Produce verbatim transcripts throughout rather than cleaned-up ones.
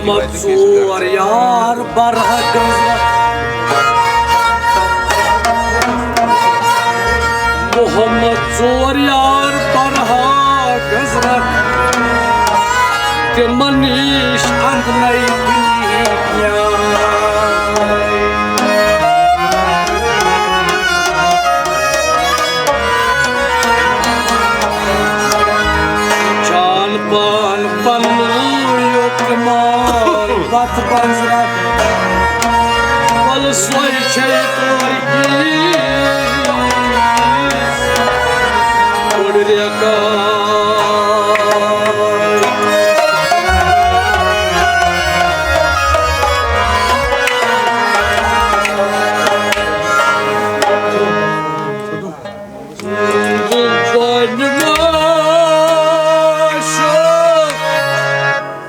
ژور یار برہہ گنزرت۔ محمد ژور یار برہہ گنزرت۔ تِمن نِش اندنے دُنیہٕکۍ نیاے۔ جان پان پننُے یوت مال پتھ بنزرت۔ ولہٕ سۄے چھے تورکِس بٔڑ ریکار۔ وۄنۍ ما چھُ،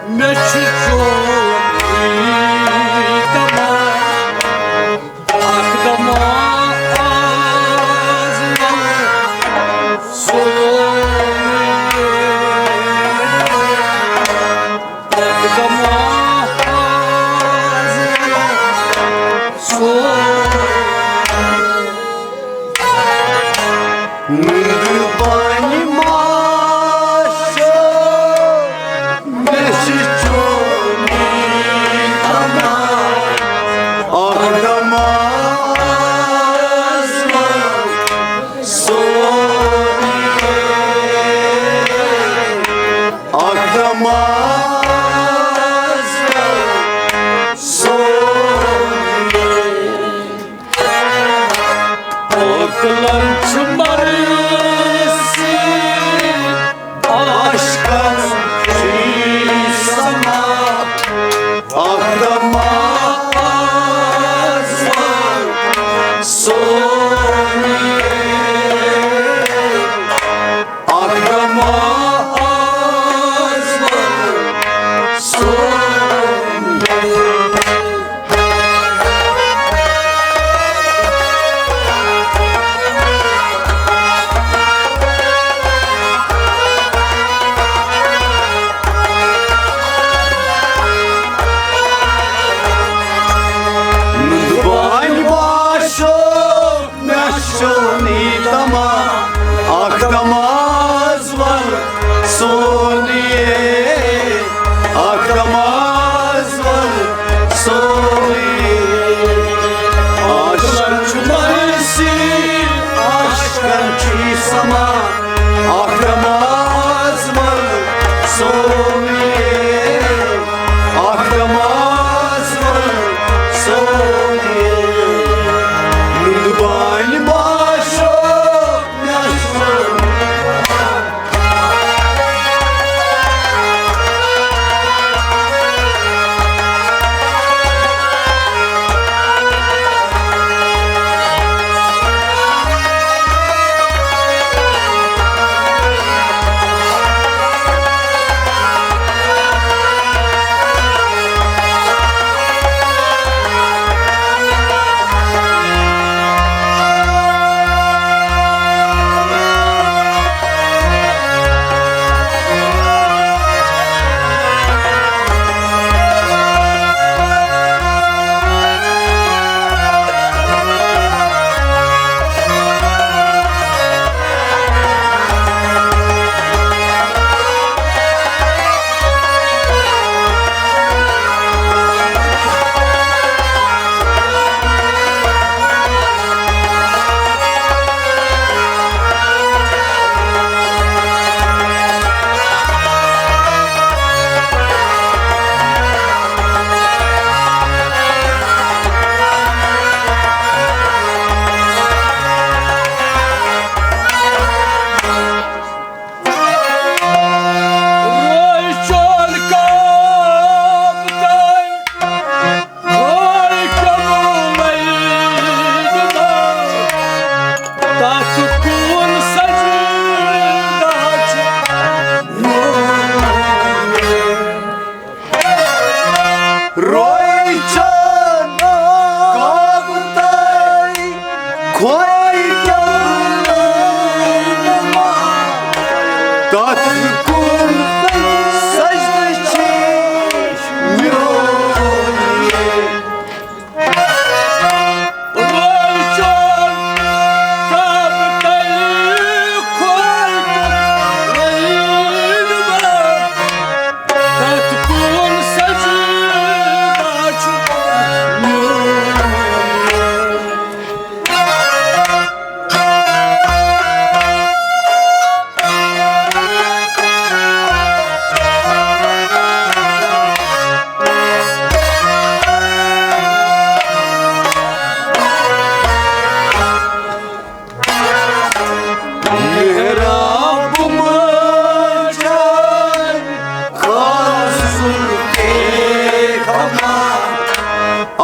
مےٚ چھُ چون یی دما، اکھ دما آز یَلہٕ سون۔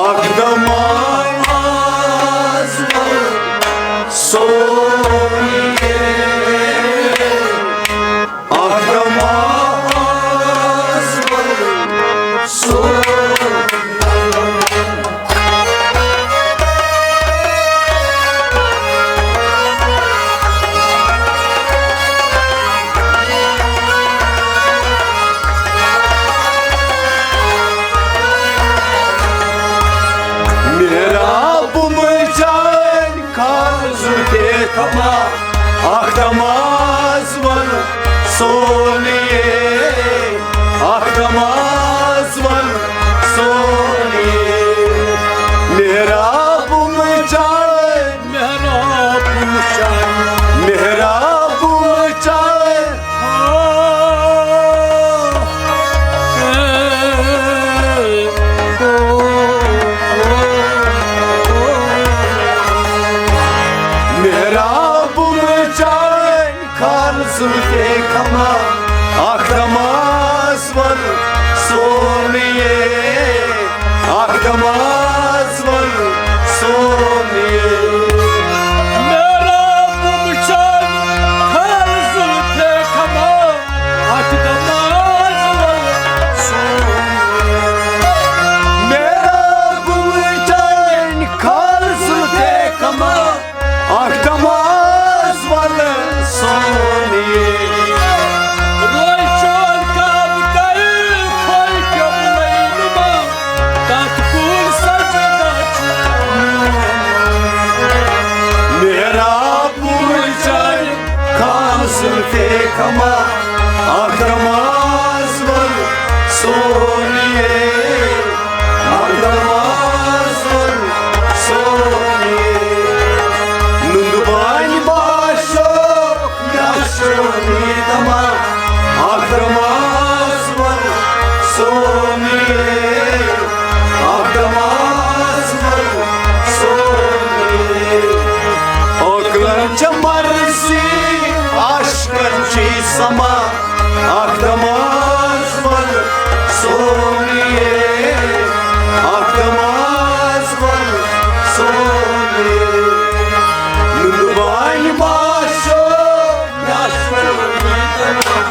اکھ دم آز ول سوریے، اکھ دم آز ول سوریے۔ محراب مچان کھال زُلفے کما، اکھ دم آز ول سوریے، اکھ دم آز ول سوریے۔ محراب مچان، محراب مچان، محراب مچان۔ محراب مچان کھال زُلفے کما، اکھ دم آز ول سوریے، اکھ دم آز ول سوریے۔ محراب مچان کھال زُلفے کما، اکھ دم آز ول سوریے۔ محراب مچان کھال زُلفے کما، اکھ دم آز ول سوریے۔ روے چون کعبہٕ کر کھوے قبلے نما، تتھ کُن سجدہ چھُ۔ محراب مچان کھال زُلفے کما، اکھ دم آز ول سوریے، اکھ دم آز ول سوریے۔ نُنٛدٕ بانہِ باشو، مےٚ چھُ یہِ تما، اکھ دم آز ول سوریے، اکھ دم آز ول سوریے۔ عٲقلن چھِ مرضی، عاشقن چھِ سما، اکھ دم آز ول سوریے، اکھ دم آز ول سوریے۔ نُنٛدٕ بانہِ باشو، مےٚ چھُ یہِ تما۔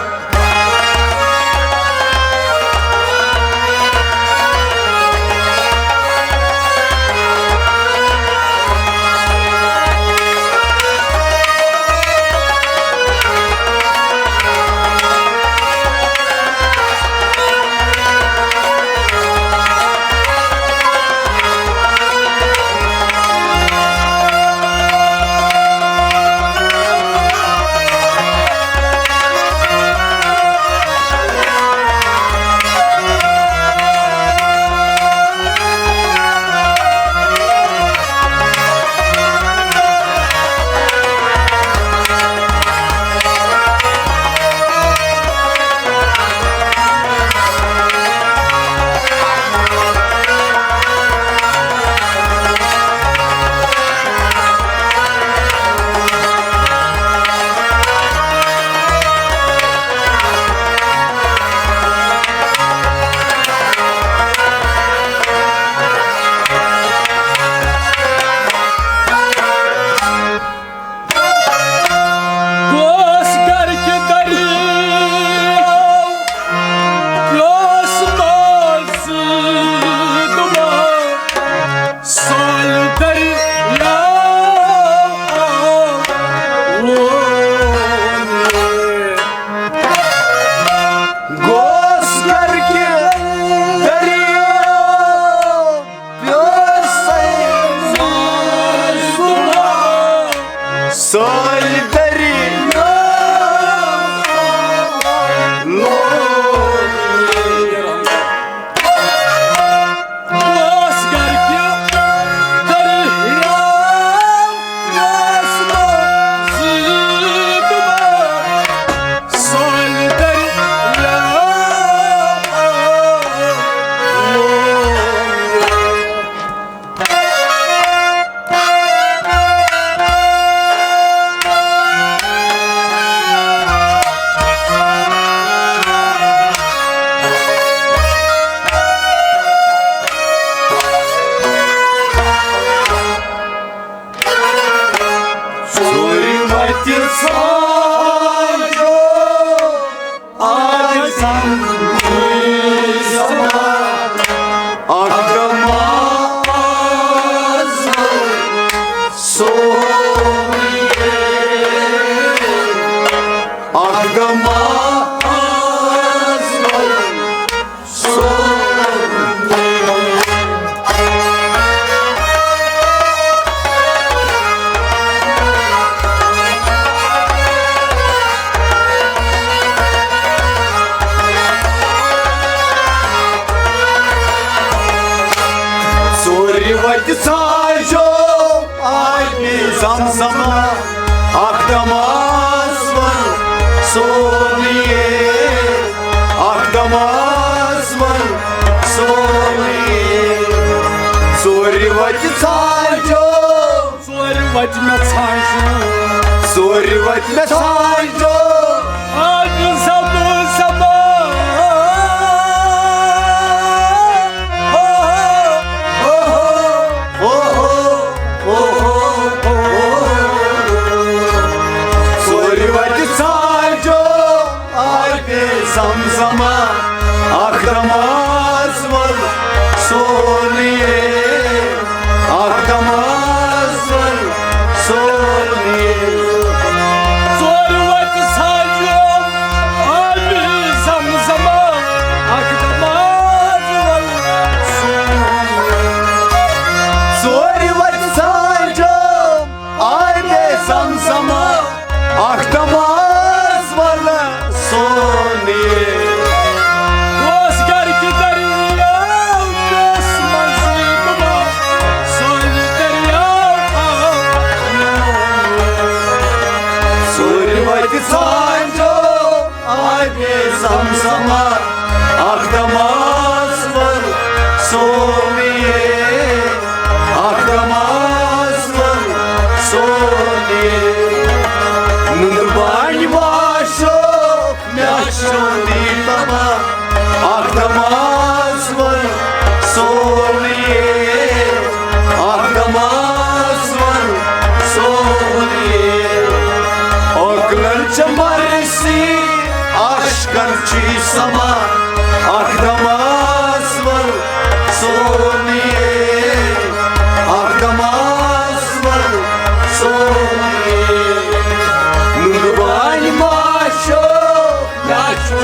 تہِ ژھانٛڈو آز زمان، اکھ دمہ آز سورُے، اکھ دمہ آز سورُے۔ ژورِ وَتہِ ژھانٛڈو آبِ زمزمہ، اکھ دمہ آز وَل سورُے، اکھ دمہ آز وَل سورُے۔ ژورِ وَتہِ ژھانٛڈو، ژورِ وَتہِ مےٚ ژھانٛڈو، ژورِ وَتہِ مےٚ ژھانٛڈو آبِ زمزمہ۔ ژورِ وَتہِ ژھانٛڈو آبِ زمزمہ، اکھ دمہ آز وَل سورُے، اکھ دمہ آز وَل سورُے۔ ژورِ وَتہِ ژھانٛڈو آبِ زمزمہ، اکھ دمہ آز وَل سورُے۔ ژورِ وَتہِ ژھانٛڈو آبِ زمزمہ، اکھ دمہ آز وَل سورُے۔ اوس گرِ کہِ دٔریاو، اوس منٛزٕے گُمہ، سورُے دٔریاو آو۔ ژورِ وَتہِ ژھانٛڈو آبِ زمزمہ، اکھ دمہ آز وَل سورُے، اکھ دمہ آز وَل سورُے۔ نُنہٕ بانہِ ماشو مےٚ چھُ نیٖتما، اکھ دمہ آز وَل سورُے، اکھ دمہ آز وَل سورُے۔ عٲقلن چھِ مرثی، عاشقن چھُے سما، اکھ دمہ آز وَل سورُے، اکھ دمہ آز وَل سورُے۔ نُنہٕ بانہِ ماشو مےٚ چھُ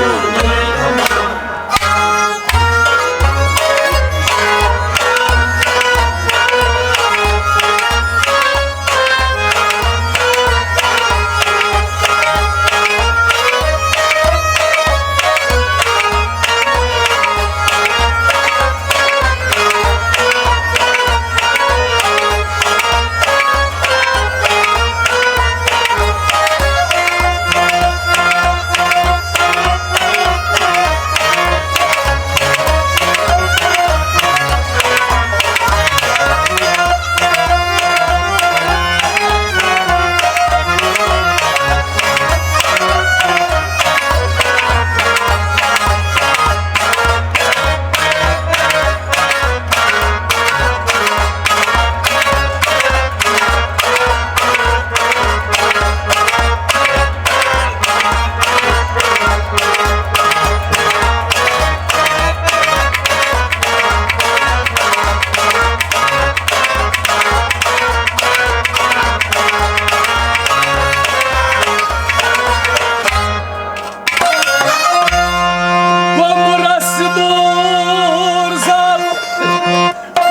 وۄمرس مور زال،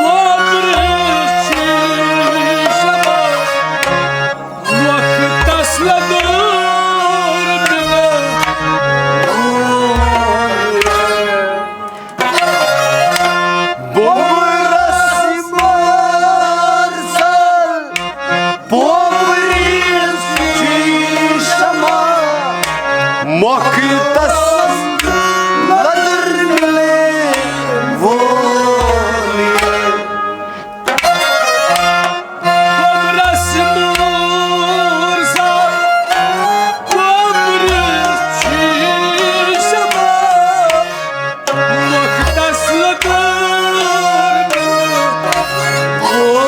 وۄمرس شیٖشہٕ وقتس لدُر مِلہٕ۔ بومرس مور زال، پوپرِس چھی شمع، مۄکھِ تس لدٕر مِلے وول۔ پوپرس مور زال، پوپرِس چھی شمع، مۄکھِ تس لدٕر مِلے وول۔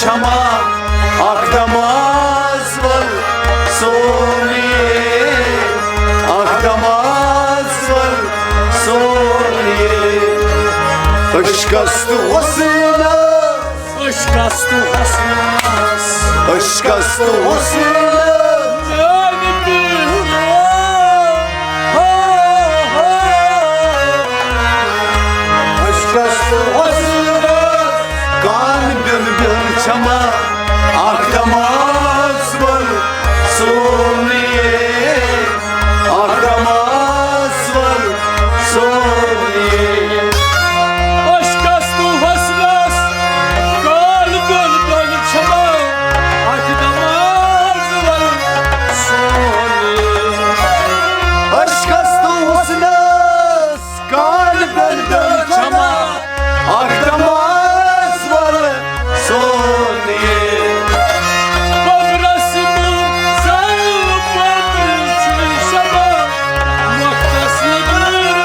چھما اکھ دماز ول سونیے، اکھ دماز ول سونیے۔ عشقس تہٕ حسنس، عشقس تہٕ حسنس، عشقس تہٕ حسنس۔ عشقس تہٕ حسنس کان بیوٚن بیوٚن چھما اکھ دماز ول سونیے، اکھ دماز ول سونیے۔ عشقس تہٕ حسنس کان بیوٚن بیوٚن چھما اکھ دماز ول سونیے۔ عشقس تہٕ حسنس کان بیوٚن بیوٚن چھما اکھ دماز ول سونیے۔ ببرس منٛز زل ببر چھُ شباب وقتس نظر۔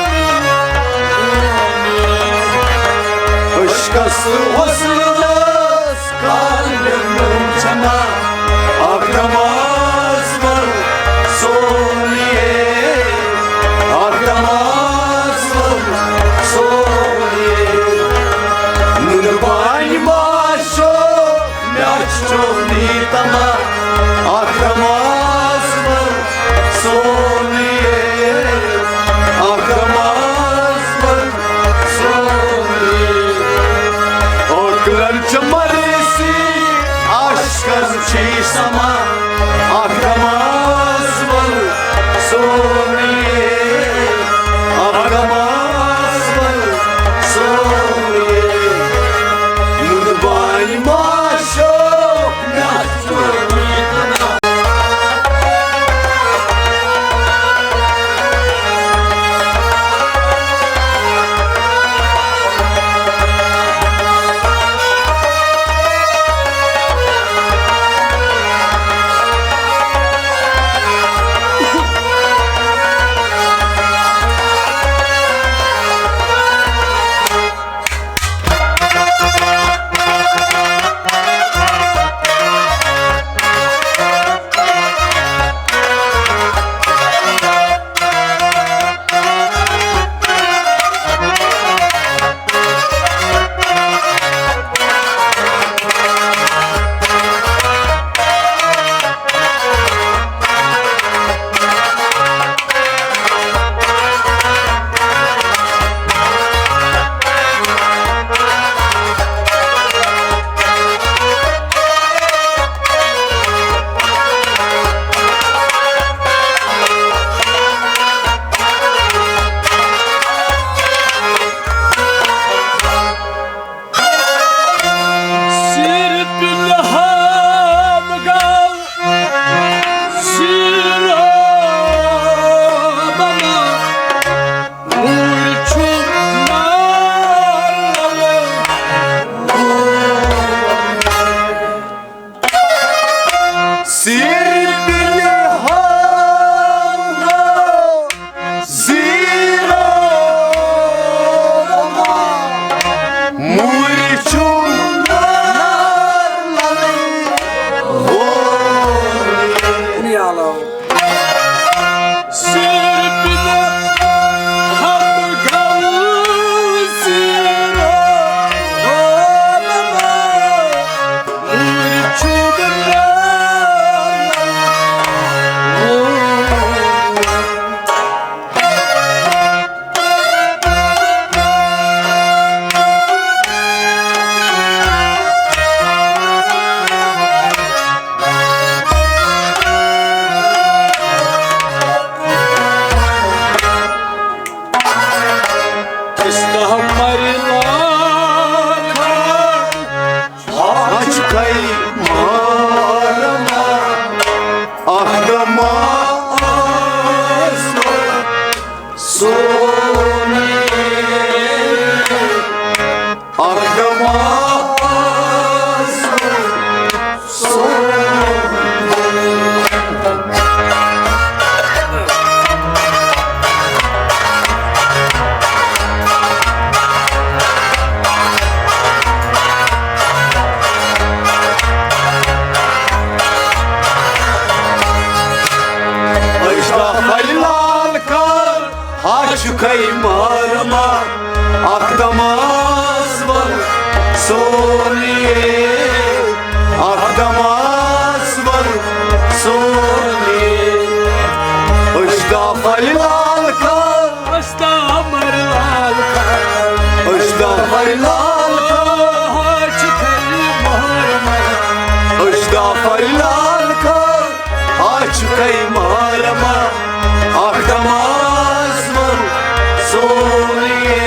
عشقس حسنس کان بیوٚن بیوٚن چھما اکھ دماز ول سونیے، اکھ دماز ول سونیے۔ نُنہٕ بانہِ ما چھو مےٚ چھو نی تما اکھ دماز ول سونیے، اکھ دماز ول سونیے۔ اوکلن چھ مرسی عشقن چھی سما اکھ دماز ول سونیے، اکھ دماز ول سونیے۔ نُنہٕ بانہِ ما چھو مےٚ سیر بِلہِ ہاو زیٖرو مُرۍ چھُم نار لَلٕے وول۔ سیر بِلہِ ہاو زیٖرو۔ چھُکھے مارما اکھ دماس ول سونیے، اکھ دماس ول سونیے۔ اشتاف لال کا، اشتاف لال کا، اشتاف لال کا، چھُکھے مارما، اشتاف لال کا، آ چھُکھے مارما اکھ دماس ول سونیے،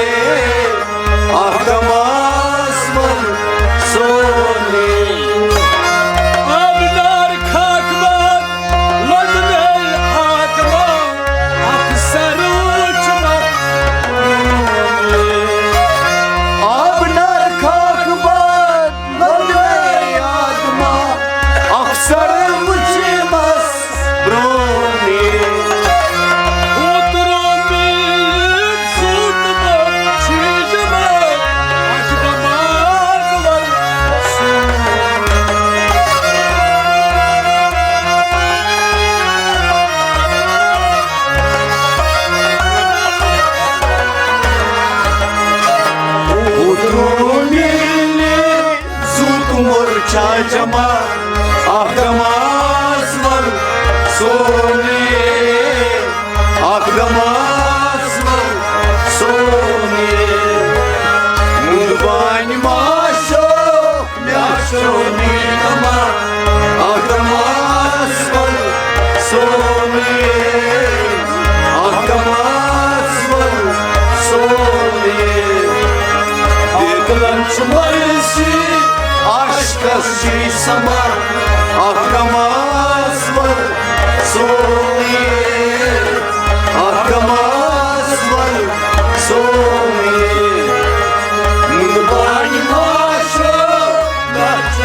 اکھ دماس ول سونیے۔ آبنار خاک باد لدنے آدما اکھ سروچ مت۔ آبنار خاک باد لدنے آدما اکھ سروچ مس برونی۔ اوترو میٖر سوٗتمُت چھُ یِمن اکھ دماغ ول سون۔ اوترو میٖر سوٗتمُت چھا جمع اکھ دماس ول سونیے، اکھ دماس ول سونیے۔ مُنٛدبانہِ ماشو، مےٚ چھُ میٖنما اکھ دماس ول سونیے، اکھ دماس ول سونیے۔ بیکلن چھُ مرثی عاشقس جی سما اکھ دماس ول سونیے، اکھ دماس ول سونیے۔ مُنٛدبانہِ ماشو، مےٚ چھُ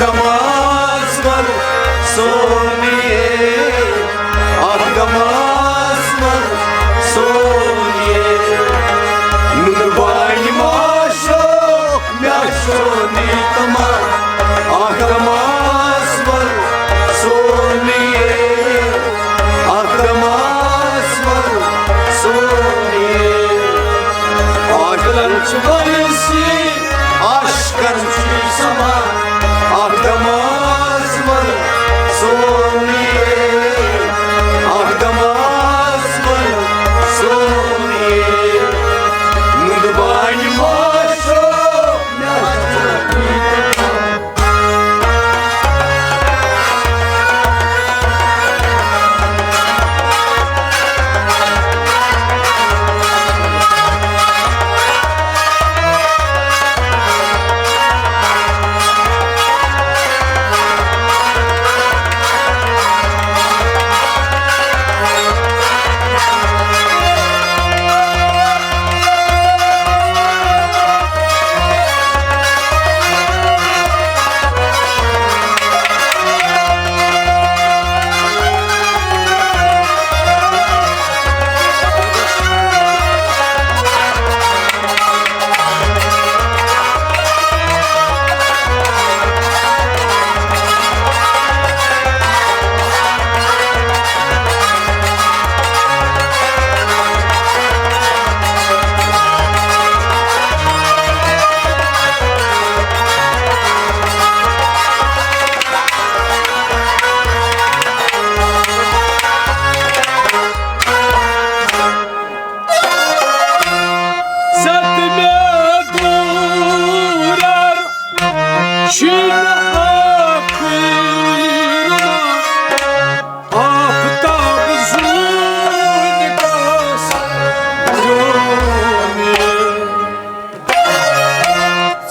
دماز ول سونیے، اکھ دماز ول سونیے۔ نُنہٕ بانہِ ما چھو، مےٚ چھو نہٕ تماز۔ اکھ دماز ول سونیے، اکھ دماز ول سونیے۔ پاگلن چھُ ونسی، عاشقن چھُ سما۔ اکھ دماز ول سونیے، اکھ دماز ول سونیے۔ نُنہٕ بانہِ ما چھو، مےٚ چھو ژَتہٕ مےٚ دوٗرٮ۪ر چھِنہٕ ٲخٕر آفتاب زوٗنہِ کاس برٛونٛہہ۔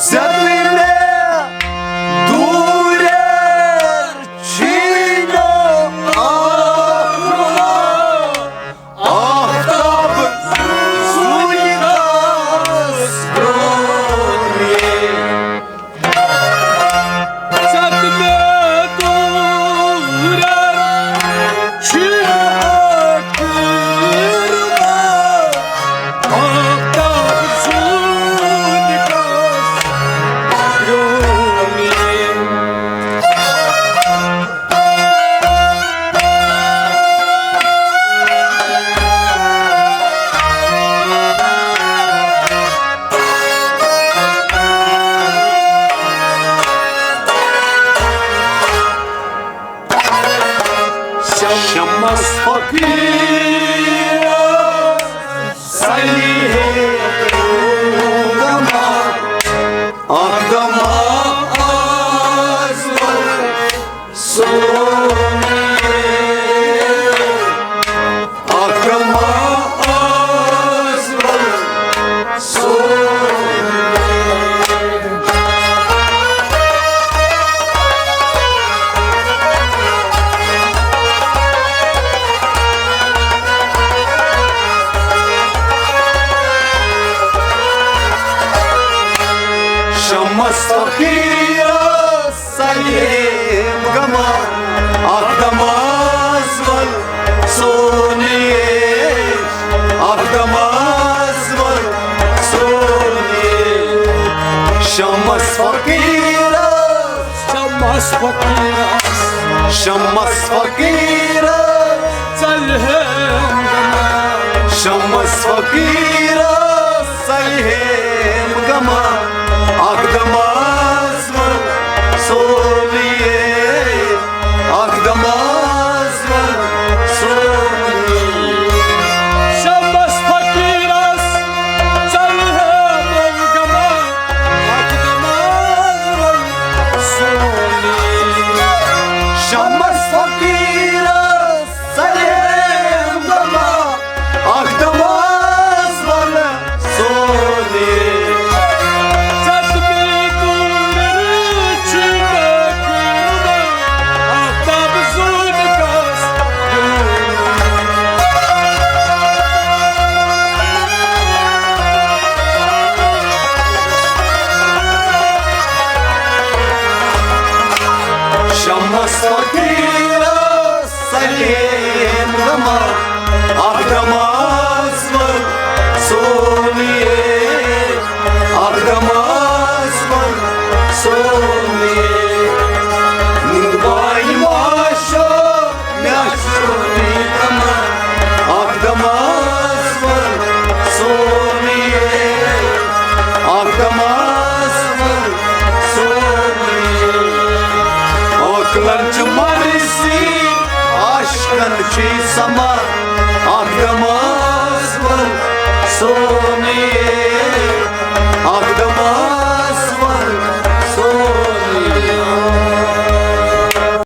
ژےٚ تہٕ مےٚ دوٗرٮ۪ر چھِنہٕ آفتاب زوٗنہِ کاس برٛونٛہہ۔ ژَتہٕ مےٚ دوٗرٮ۪ر چھِ ٲخٕر آفتاب زوٗنہِ کاس برٛونٛہہ۔ شمس فقیرس سلیحے غمہ، اکھ دمہ آز ول سونیے۔ اکھ دمہ آز ول سونیے۔ شمس فقیرس سلیحے غمہ، اکھ دمہ آز ول سونیے، اکھ دمہ آز ول سونیے۔ شمس فقیرس، شمس فقیرس، شمس فقیرس سلیحے غمہ، شمس فقیرس سلیحے غمہ، اکھ دمہ آز ول سونیے، اکھ دمہ آز ول سونیے۔ شمس فقیرس سلیحے غمہ، اکھ دمہ آز ول سونیے۔ شمس فقیرس سلیحے غمہ، اکھ دمہ آز ول سونیے۔ ژَتہٕ مےٚ دوٗرٮ۪ر چھِنہٕ ٲخٕر آفتاب زوٗنہِ مرضی عاشقن چھی سما اکھ نماز ول سوم